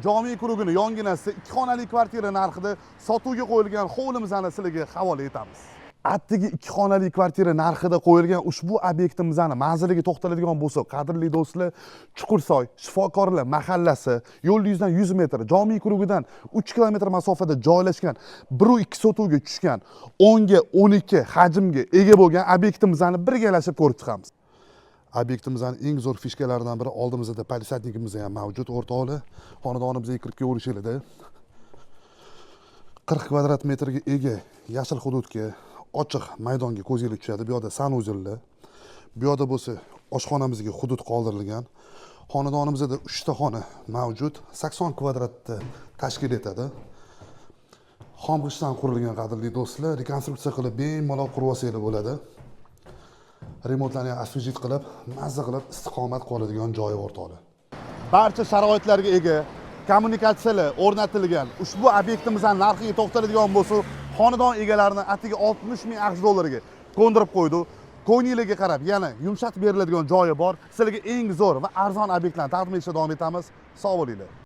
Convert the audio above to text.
Jomiy klubini yonginasida 2 xonali kvartira narxida sotuvga qo'yilgan hovlimizni sizlarga havola etamiz. Attigi 2 xonali kvartira narxida qo'yilgan ushbu obyektimizni manziliga to'xtaladigan bo'lsak, qadrli do'stlar, Chuqursoy shifokorlar mahallasi, yo'l yuzidan 100 metr, Jomiy klubidan 3 kilometr masofada joylashgan, 1,2 sotuvga tushgan, 10 ga 12 hajmga ega bo'lgan obyektimizni birgalashib ko'rib chiqamiz. Obyektimizni eng zo'r фишка laridan biri oldimizda палисадник imiz ham mavjud, o'rtoqlar. Xonadonimizga kirib kelaverishinglarda 40 kvadrat metrga ega yashil hududga, ochiq maydonga ko'zinglar tushadi. Bu yoqda санузел lar, bu yoqda bo'lsa oshxonamizga hudud qoldirilgan. Xonadonimizda 3 ta xona mavjud, 80 kvadratni tashkil etadi. Xom g'ishtdan qurilgan, qadrli do'stlar, rekonstruksiya qilib bemalol qurib olsanglar bo'ladi. Remontlarni ham освежить qilib, mazza qilib istiqomat qiladigan joyi, o'rtoqlar. Barcha sharoitlarga ega, kommunikatsiyalar o'rnatilgan ushbu obyektimizni narxiga to'xtaladigan bo'lsak, xonadon egalarini atigi 60 ming AQSh dollariga ko'ndirib qo'ydi. Ko'ngilga qarab yana yumshatib beriladigan joyi bor. Sizlarga eng zo'r va arzon obyektlarni taqdim etishda davom etamiz. Sog' bo'linglar.